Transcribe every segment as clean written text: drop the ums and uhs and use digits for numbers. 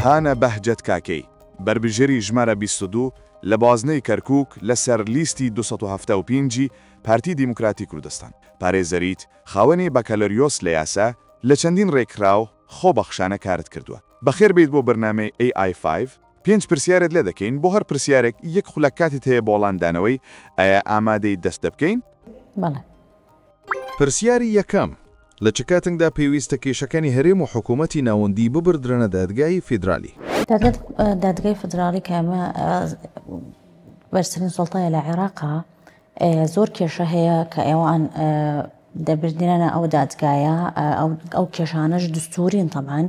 هانا بەهجەت کاکەی، بەربژێری ژمارە 22 لە بازنەی کەرکووک لەسەر لیستی 275 ی پارتی دیموکراتی کوردستان. پارێزەریت، خاوەنی بەکالۆریۆس لە یاسا، لە چەندین رێکخراو خۆبەخشانە کارت کردووە. بەخێربێیت بۆ بەرنامەی AI فایڤ، پێنج پرسیارت لێ دەکەین، بۆ هەر پرسیارێک یەک خولەک کاتت هەیە بۆ وەڵامدانەوەی، ئایا ئامادەیت دەست پێبکەین؟ بەڵێ. پرسیاری یەکەم، لە چ کاتنگدا پێویستە کێشەکانی هەرێم و حکوومەتی ناوەندی ببردرێنە دادگای فیدرالی؟ دادگای فیدراڵی کە ئەمە بەرزترین سوڵتەیە لە عێراقا، زۆر کێشە هەیە کە ئێوان دەبردرێنە ئەو دادگایە، ئەو کێشانەش دستورین تەبعەن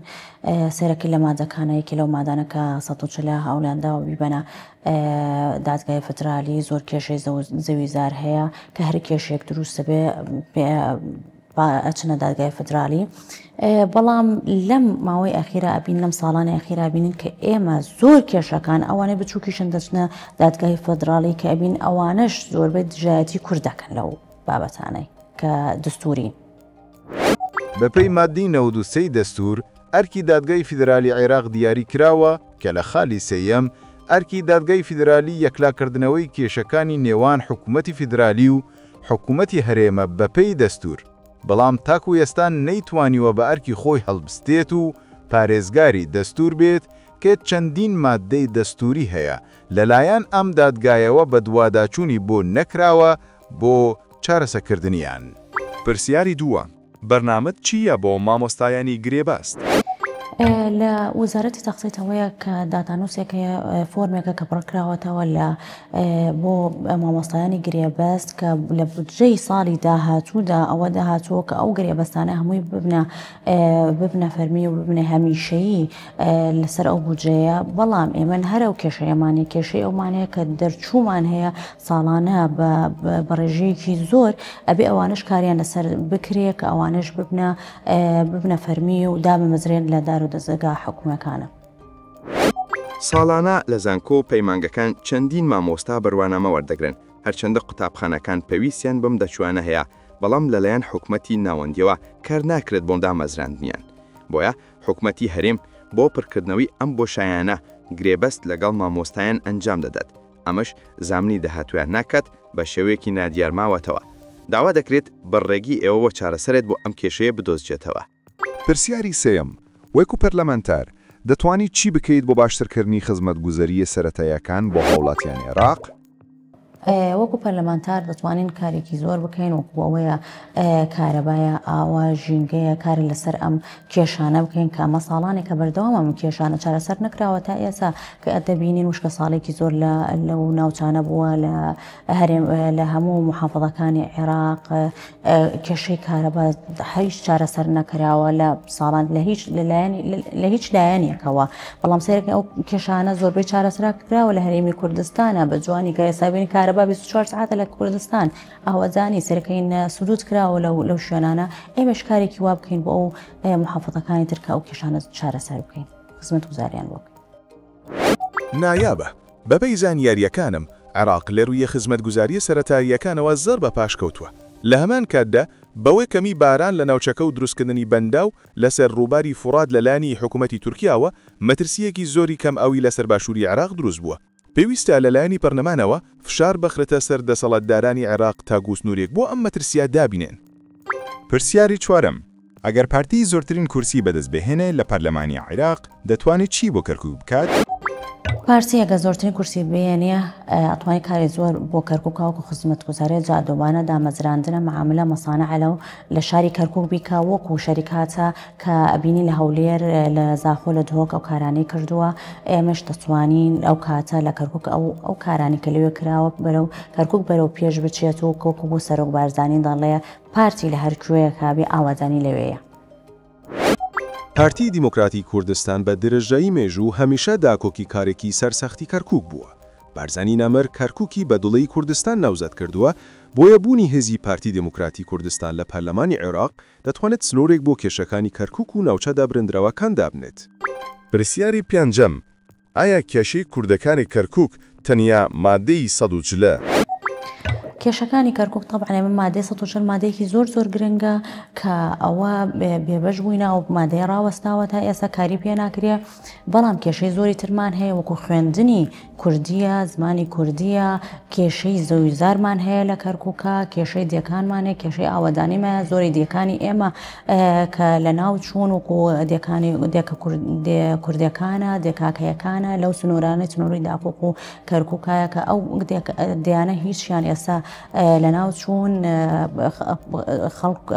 سەرەکی لە مادەکانە، یەکێ لەو مادانە کە 140 هەوڵیان داوە بیبەنە دادگای فدرالی، زۆر کێشەی زەوی زار هەیە کە هەر کێشەیەک دروست بێ ئەچنە دادگای فدرالی. بەڵام لەم ماوەی ئەخیرا ئەبین، لەم ساڵانی ئەخیرا بینین کە ئێمە زۆر کێشەکان ئەوانەی بچووکیشن دەچنە دادگای فدرالی، کە ئەبین ئەوانەش زۆربەی دژایەتی کورد دەکەن لەو بابەتانەی کە دستورین. بەپێی ماددەی 93 ی دەستوور، ئەرکی دادگای فیدرالی عێراق دیاری کراوە کە لە خالی سێیەم، ئەرکی دادگای فیدرالی یەکلاکردنەوەی کێشەکانی نێوان حکومەتی فیدرالی و حکومەتی هەرێمە بەپێی دەستوور، بەڵام تاکو ئێستا نەیتوانیوە بە ئەرکی خۆی هەڵبستێت و پارێزگاری دەستوور بێت کە چەندین ماددەی دەستووری هەیە لەلایەن ئەم دادگایەوە بەدواداچوونی بۆ نەکراوە بۆ چارەسەکردنیان. پرسیاری دووەم، بەرنامەت چی یە بۆ مامۆستایانی گرێبەست؟ لە وەزارەتی تەخسیت ئەوەیە کە داتانووسێک هەیە، فۆرمێکە کە پڕکراوەتەوە لە بۆ مامۆستایانی گرێبەست کە لە بودجەی ساڵی داهاتوودا ئەوە داهاتووە کە ئەو گرێبەستانە هەمووی ببنە ببنە فەرمی و ببنە هەمیشەیی لەسەر ئەو بودجەیە. بەڵام ئێمە هەر ئەو کێشەیەمانەیە، کێشەی ئەومانەیە کە دەرچوومان هەیە ساڵانە بە ڕێژەیەکی زۆر، ئەبێ ئەوانەش کاریان لەسەر بکرێ کە ئەوانەش ببنە ببنە فەرمی و دابمەزرێن لە دار و دەزگا حکومیەکانە. ساڵانە لە زانکۆ و پەیمانگەکان چەندین مامۆستا بڕوانامە وەردەگرن، هەرچەندە قوتابخانەکان پێویستیان بەم دەچووانە هەیە، بەڵام لەلایەن حکومەتی ناوەندیەوە کار ناکرێت بۆ دامەزراندنیان، بۆیە حکومەتی هەرێم بۆ پڕکردنەوەی ئەم بۆشایانە گرێبەست لەگەڵ مامۆستایان ئەنجام دەدات، ئەمەش زامنی داهاتوویان ناکات، بە شێوەیەکی نادیار ماوەتەوە. داوا دەکرێت بە ڕێگی ئێوەوە چارەسەرێت بۆ ئەم کێشەیە بدۆزرێتەوە. پرسیاری سێیەم، وەکو پەرلەمانتار، دەتوانیت چی بکەیت بۆ باشترکردنی خزمەتگوزرییە سەرەتاییەکان بۆ هاوڵاتیانی عێراق؟ وەکو پەرلەمانتار دەتوانین کارێکی زۆر بکەین، وەکو ئەوەیە کارەبایە، ئاوە، ژینگەیە، کار لەسەر ئەم کێشانە بکەین کە ئەمە ساڵانێکە بەردەوام ئەم کێشانە چارەسەر نەکراوە تا ئێستا کە دەبینین وشکە ساڵێکی زۆر لە لەو ناوچانە بووە لە هەرێم لە هەموو محافظەکانی عێراق کێشەی کارەبا هیچ چارەسەر نەکراوە لە ساڵان لە هیچ لەلایەن لە هیچ لایەنێکەوە، بەڵام سەیرەکە ئەو کێشانە زۆربەی چارەسەر کراوە لە هەرێمی کوردستانە بە جوانی کە ئێستا بینی کارەبا 24 سەعاتە لە کوردستان ئاوەدانی سەرەکەین سروود کراوە لەو لەو شوێنانە. ئێمەش کارێکی وا بکەین بۆ ئەو محافظەکانی تر کە ئەو کێشانە چارەسەر بکەین، خزمەتگوزاریان بۆ بکەین. نایابە. بەپێی زانیارییەکانم، عێراق لەرووی خزمەتگوزارییە سەرەتاییەکانەوە زۆر بە پاش کەوتووە. لە هەمان کاتدا بەوەی کەمی باران لە ناوچەکە و دروستکردنی بەنداو لەسەر رووباری فوڕات لە لایەنی حکومەتی تورکیاوە مەترسییەکی زۆری کەم ئاوی لەسەر باشووری عێراق دروست بووە. پێویستە لە لایەنی پەرلەمانەوە فشار بخرێتە سەر دەسەڵاتدارانی عێراق تاکوو سنوورێک بۆ ئەم مەترسییە دابنێن. پرسیاری چوارەم، ئەگەر پارتی زۆرترین کورسی بەدەست بهێنێ لە پەرلەمانی عیراق دەتوانێ چی بۆ کەرکوک بکات؟ پارتی ئەگەر زۆرترین کورسی بهێنێ ئەتوانێ کاری زۆر بۆ کەرکوک وەکو خزمەتگوزاری جادۆبانە دامەزراندنە معاملە مەسانع لەو لە شاری کەرکوک بیکا وەکو شەریکاتە کە ئەبینی لە هەولێر لە زاخۆ لە دهۆک ئەو کارانەی کردووە، ئێمەش دەتوانین ئەو کاتە لە کەرکوک ئەو ئەو کارانی کە لەوێ کراوە بەرەو کەرکوک بەرەو پێش بچێت و وەکو بۆ سەرۆک بارزانی دەڵێ پارتی لە هەر کوێیەکا بێ ئاوادانی لەوێیە. پارتی دیموکراتی کوردستان بە درێژایی مێژوو هەمیشە داکۆکیکارێکی سەرسەختی کەرکوک بووە. بارزانی نەمر کەرکوکی بە دڵی کوردستان ناوزەد کردووە، بۆیە بوونی هێزی پارتی دیموکراتی کوردستان لە پەرلەمانی عێراق دەتوانێت سنوورێک بۆ کێشەکانی کەرکوک و ناوچە دابرێندراوەکان دابنێت. پرسیاری پێنجەم، ئایا کێشەی کوردەکانی کەرکوک تەنیا مادەی 140 ە؟ کێشەکانی کەرکوک تەبعەن ئێمە مادەی 140 مادەیەکی زۆر زۆر گرنگە کە ئەوە بێبەش بووینە ئەو مادەیە ڕاوەستاوە تا ئێستا کاری پێ ناکرێ بەڵام کێشەی زۆری ترمان هەیە وەکو خوێندنی کوردیە زمانی کوردیە کێشەی زەویزارمان هەیە لە کەرکوکە کێشەی دێکانمان هەیە کێشەی ئاوەدانیمایە زۆری دێکانی ئێمە کە لە ناو چوون وەکو دێکانی دێکە کوردەکانە دێکاکەیەکانە لەو سنوورانەی سنووری داقوق و کەرکوکایە کە ئەو دێیانە هیچیان ئێستا لەناو چوون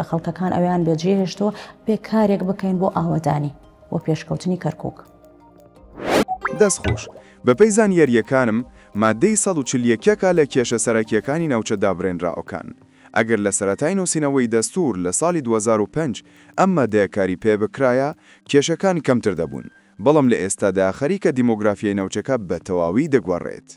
خەڵکەکان ئەویان بێجێ هێشتووە بێ کارێک بکەین بۆ ئاوەدانی و پێشکەوتنی کەرکوک. دەست خۆش. بەپێی زانیارییەکانم، ماددەی 140 یەکێکە لە کێشە سەرەکییەکانی ناوچە دابرێنراوەکان. ئەگەر لە سەرەتای نووسینەوەی دەستوور لە ساڵی 2005 ئەم ماددەیە کاری پێ بکرایە، کێشەکان کەمتر دەبوون. بەڵام لە ئێستادا خەریکە دیمۆگرافیای ناوچەکە بە تەواوی دەگۆڕێت.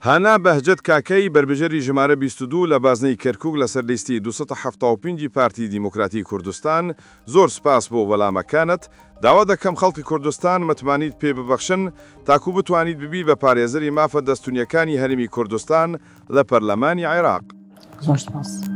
هانا بەهجەت کاکەیی بەربژێری ژمارە 22 لە بازنەی کەرکوک لەسەر لیستی 275 ی پارتی دیموکراتی کوردستان، زۆر سوپاس بۆ وەلامەکانت، داوا دەکەم خەڵکی کوردستان متمانیت پێ ببەخشن تاکو بتوانیت ببی بە پارێزەری مافە دەستونیەکانی هەرێمی کوردستان لە پەرلەمانی عێراق. زۆر سوپاس.